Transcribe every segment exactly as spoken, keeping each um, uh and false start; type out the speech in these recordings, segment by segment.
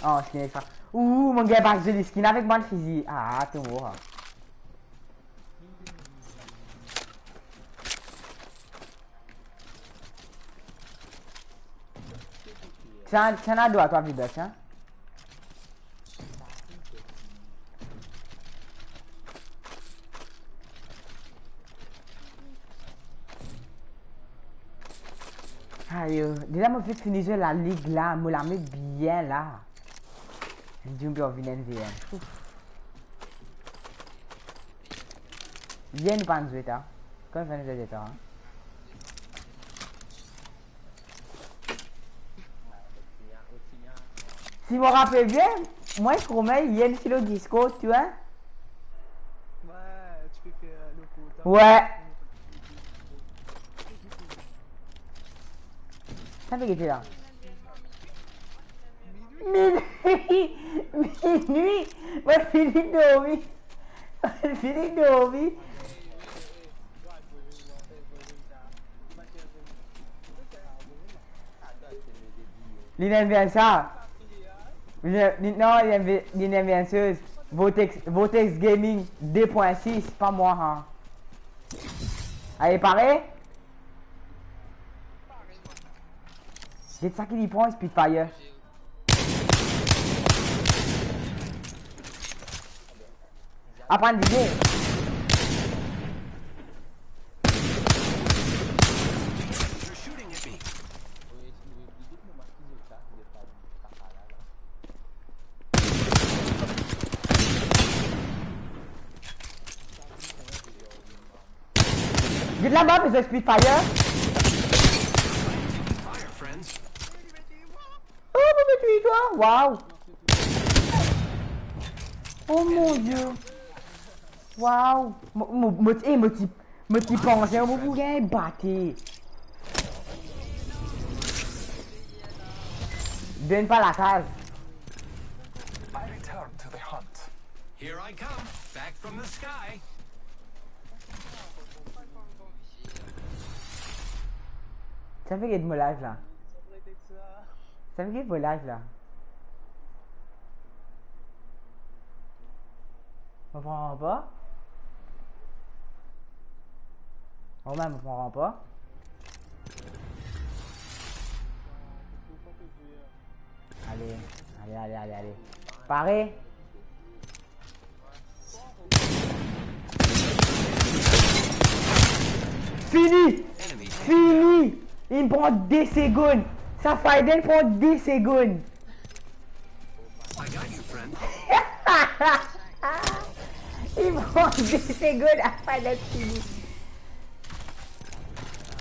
Oh, skin extra. Ou, mo gagn bann zoli skin avek bann fizi. Ah, to mor. Tiens, tiens, à droite, toi, Vibert, tiens. Ayo, deza mo fek fini zwe La Liga la, mo la met bien la. Li dir mo pou vinn N V M. Ouf. Yer nou pa'nn zwe ta. Kan nou finn zwe ta, hein? Si mo rapel bien, mwa ek Romain, yer nou ti lor Discord, tu vois? Ouais, tu peux faire le coup, attends. Ouais. Sa pe gete la. Minwi! Minwi! Mo fini dormi. Mo fini dormi. Li ena enn sa. Li, li, non, li ena, li ena enn soz. Vortex, Vortex Gaming de pwin sis, pa mwa, ha. Ale, pare? Get sa ki li pran, Spitfire. Aprann vire. Get laba, pe zwe Spitfire. Oh, mo pe touy twa. Waw. Oh mon Dieu. Waw. Mo, mo, mo, eh, mo ti, mo ti panse mo pou gagn bate. Donn pa lakaz. I return to the hunt. Here I come, back from the sky. Sa pe get mo live la. Sa pe get mo live la. Mo pran ranpa. Mo mem mo pran ranpa. Ale, ale, ale, ale, ale. Pare? Fini! Fini! Li pran de segonn. Sa fight la pran de segonn. I got you, friend. Li pran de segonn, sa fight la fini.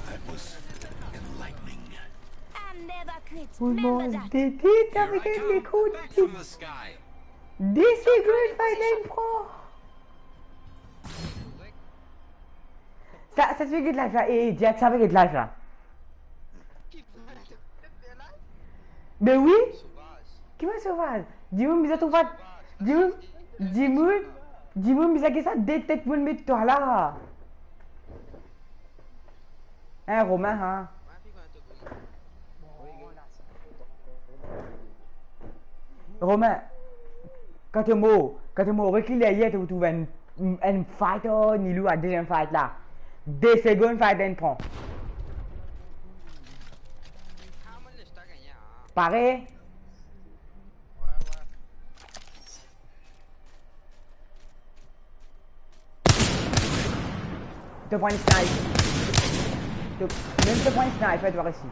That was enlightening. I never quit. Remember that. Remember that. Here I come, back from the sky. De segonn, fight la pran. Sa, sa ti pe get live la. Eh, eh, Jack, sa pe get live la. Be wi. Ki bann sovaz? Dimoun bizin trouv pa, dimoun, dimoun, dimoun bizin get sa de tet moun met twa la. Hein, Romain, hein? Romain, kan to mor, kan to mor, rekil deryer, to trouv enn, enn fight, oh, Nilou, a deziem fight la. De segonn fight la inn pran. Pare? To pran enn snipe. To, mem to pran enn sniper, to pa resi.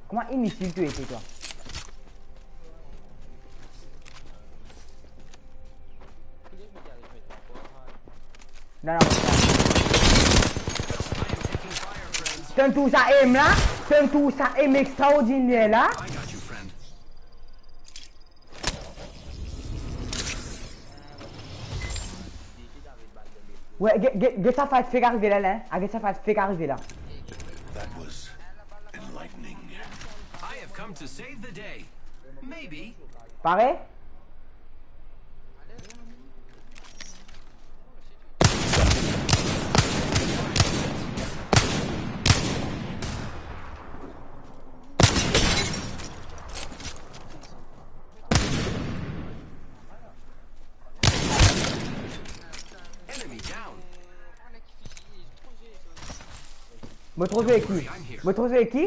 Kouma initil to ete, twa? Non, non, non. Tann tou sa aim la, tann tou sa aim extraordiner la. I got you, friend. Ouais, get, get, get sa fight fek arive la, la, hein. Ah, get sa fight fek arive la. That was enlightening. I have come to save the day. Maybe. Pare? Mo trouv ki? Mo trouv ki?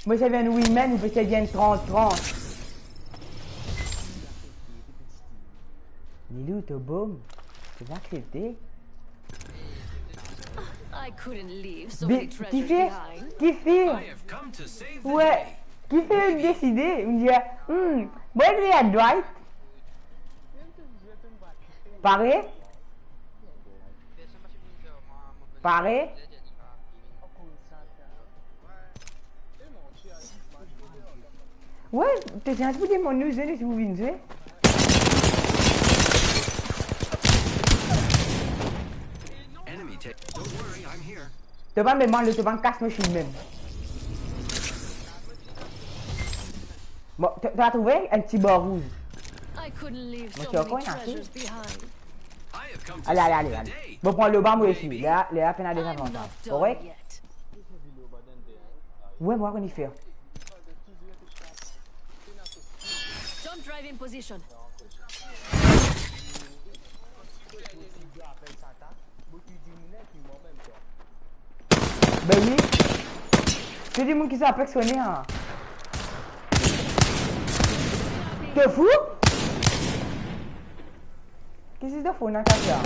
Mo servi enn women, ou pe servi enn trant trant. Nilou, to bom. To pa aksepte. I couldn't leave so many treasures behind. Kifer? Kifer? We. Kifer deside? Ou dir, hmm, bon, li a droit. Pare? Pare? We, to ti pou demann nou zwe, nou ti pou vinn zwe. Enemy take. Don't worry, I'm here. To pa mem, to pa kas mo shield mem. Bon, to, to trouve enn ti bar rouz. I couldn't leave so many treasures behind. Ale, ale, ale, ale. Bon, pran le bar, mo isi. Ler la, ler la pena dezavantaz. Korek? We, mo pa kone fer. Don't drive in position. Be wi. Ki dimoun ki sa Apex konnen, an? To fou? Ki si to fou, na kas la?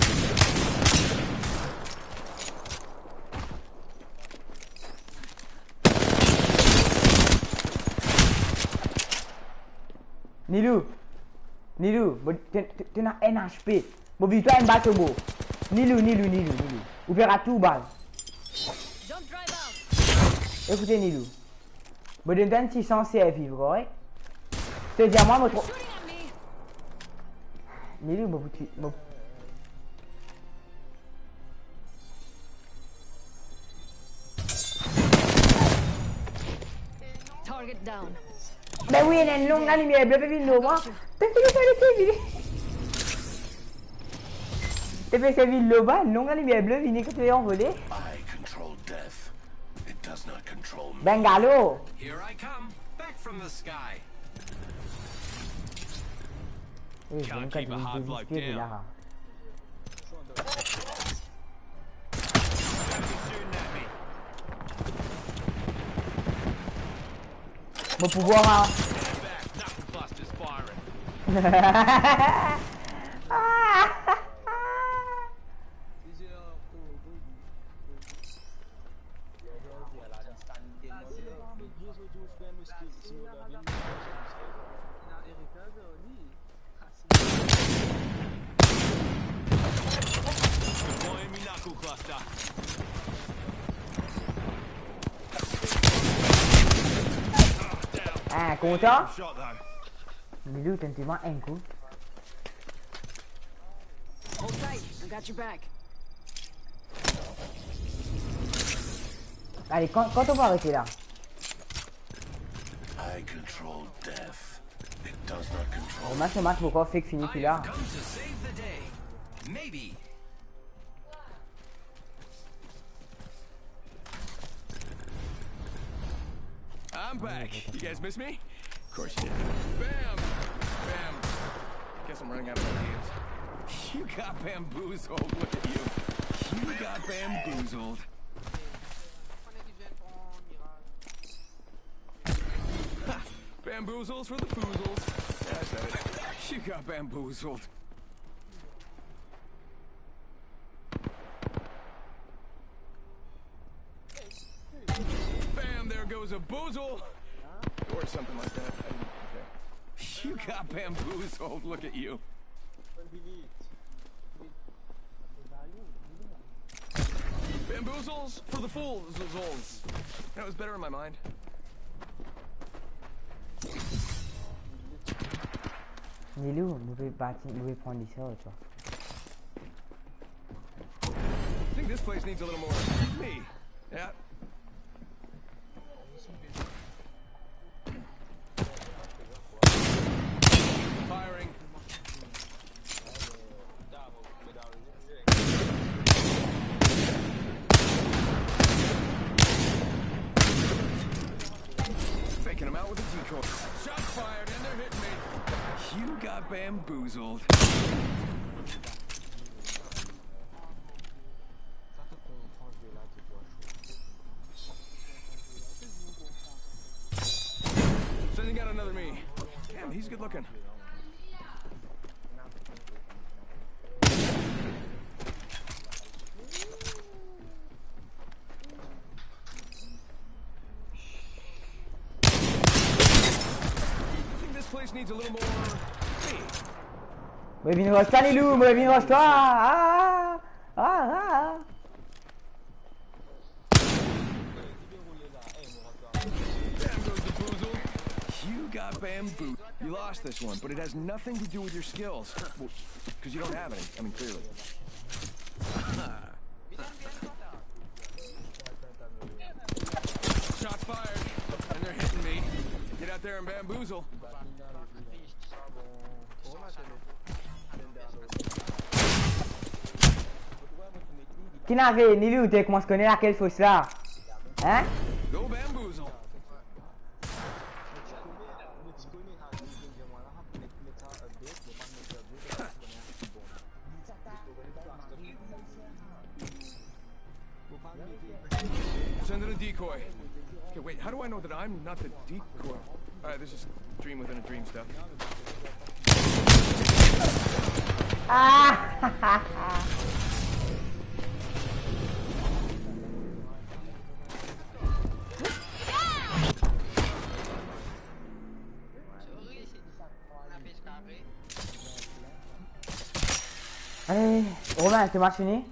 Nilou. Nilou, mo, to, to, to ena enn H P. Mo vinn twa enn bal to mo. Nilou, Nilou, Nilou, Nilou. Ou pe rat tou bal. Ekoute, Nilou. Mo donn twa enn ti sans sirviv, korek? To dir mwa, mo tro... Nilou, mo pou ti, mo... Target down. Be wi, ena enn long lalimier ble pe vini lor mwa. To fini sa, li fini. To pe servi lor mwa, long lalimier ble vini kot to anvole. I control death. It does not control me. Bengalo. Here I come, back from the sky. Can't keep a hard bloke down. Mo pouvwar, an. Ah, kontan? Milou, tenn twa enn kou. Hold tight, I got your back. Ale, kan, kan to pou arete la? I control death. It does not control. Bon, match, match, mo kor fek fini, pi la. I've come to save the day. Maybe. I'm back. You guys miss me? Of course you did. Bam! Bam! Guess I'm running out of ideas. You got bamboozled. Look at you. You got bamboozled. Ha! Bamboozles for the foozles. Yeah, I said it. You got bamboozled. Bam, there goes a boozle. Or something like that. I didn't, okay. You got bamboozled. Look at you. Bamboozles for the fools. That was better in my mind. Milou, mo pe parti, mo pe pran li sa, twa. I think this place needs a little more me. Yeah. Firing. Faking him out with a decoy. Shots fired and they're hitting me. You got bamboozled. Sa to kontan zwe la, to twa. He's good looking. I think this place needs a little more speed. Mo vinn rush twa, Nilou, mo vinn rush twa. Ah, ah, ah. There goes the boozle. You got bamboozled. You lost this one, but it has nothing to do with your skills. Well, 'cause you don't have any. I mean, clearly. Shots fired, and they're hitting me. Get out there and bamboozle. Ki nave, Nilou, to koumans kone lakel fos la? Hein? Go bamboozle. Send in a decoy. Okay, wait, how do I know that I'm not the decoy? Alright, this is dream within a dream stuff. Ah! Ale, Romain, to match fini?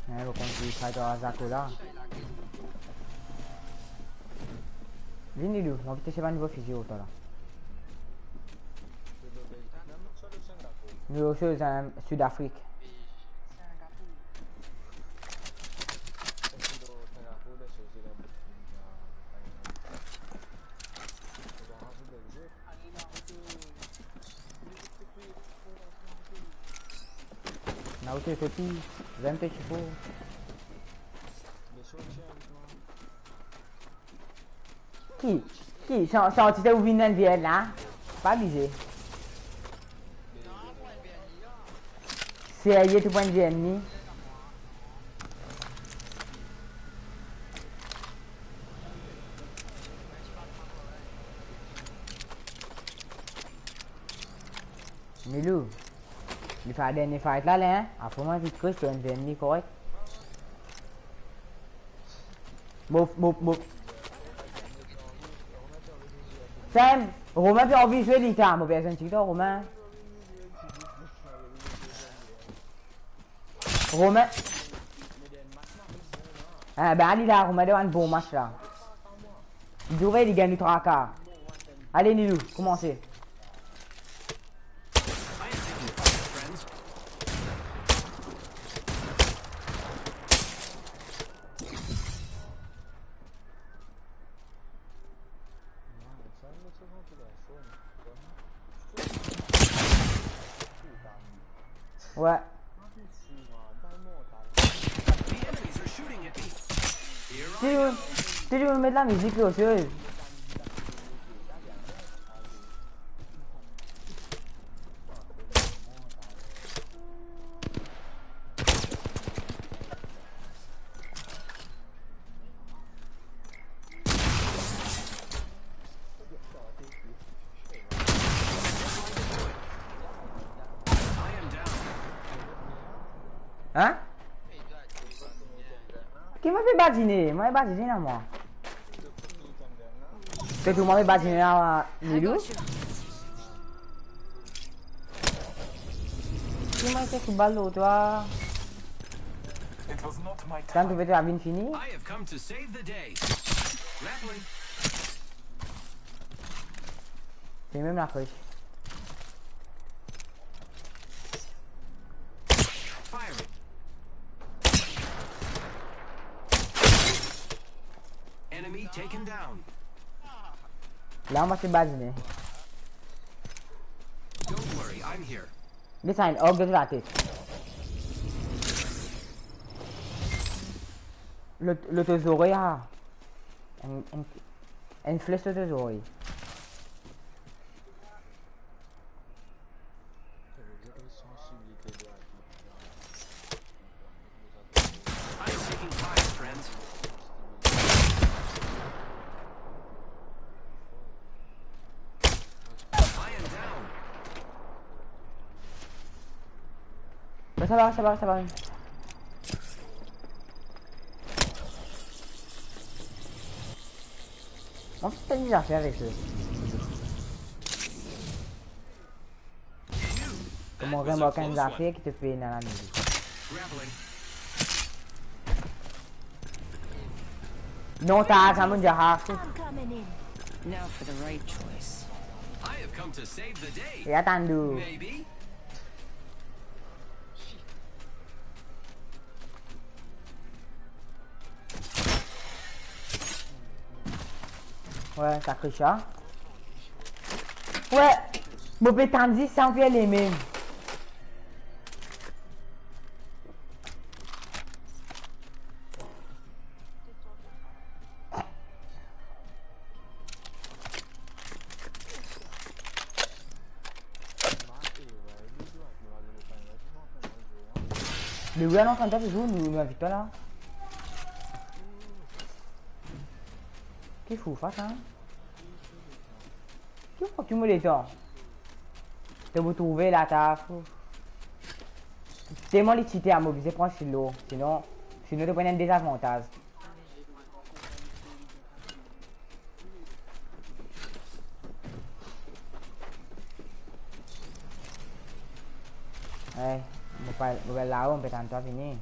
Eh, mo konn ki fight ar Zako la. Vini, Lou, mo kite se pa nivo fizi oto la. Nou, se, eh, Sud Afrik. Naruto, Topi, zame pe tifo. Ki? Ki? Sa, sa ti te ou vinn dan vinn la? Pa abize. Serye, to pran vinn li? Milou, li fer dernie fight la, la, hein? Apre mwa, vit kris, to enn vinn li korek. Mo, mo, mo. Sam, Romain pe anvi zwe li, ta, mo personn TikTok, Romain. Romain. Eh, ben, li la, Romain, devan bon match la. Li trouve li gagn traka. Ale, Nilou, koumanse. Ouais. Ti, ti, met lamizik, yo, serye. Hein? Ki mo pe badine? Mo pe badine na mwa. Se tou mo pe badine na Milou. Ki mo pe foutbal lor twa? Kan to pe to vinn fini? I have come to save the day. Grappling. Se mem lakroch. Firing. Enemy taken down. La, mo pe badine. Don't worry, I'm here. Li sa enn og dan latet. Lot, lot zorey, ah. Enn, enn, enn fles lot zorey. I'm taking fire, friends. Sa va, sa va, sa va. Mwa, ki sa li zafer avek li? Kouma remake enn zafer ki to pe ena lamizik. Non, ta sa moun diar. I'm coming in. Now for the right choice. I have come to save the day. E atann ou. Maybe. Wey, sa kri sa. Wey, mo pe tann zis sa, mo pe ale mem. Le wi, anon, kan ta toultan nou, nou invit twa la. Ki fou, fa sa, hein? Ki fou, ki mo letan? To pou trouve la, ta fou. Telman li tite, mo oblize pran silo. Sinon, sinon to pran enn dezavantaz. Ey, mo pa, mo pa la, mo pe tann twa vini.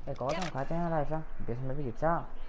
Ey, kouma to kapav tann live la? Personn pa pe get sa.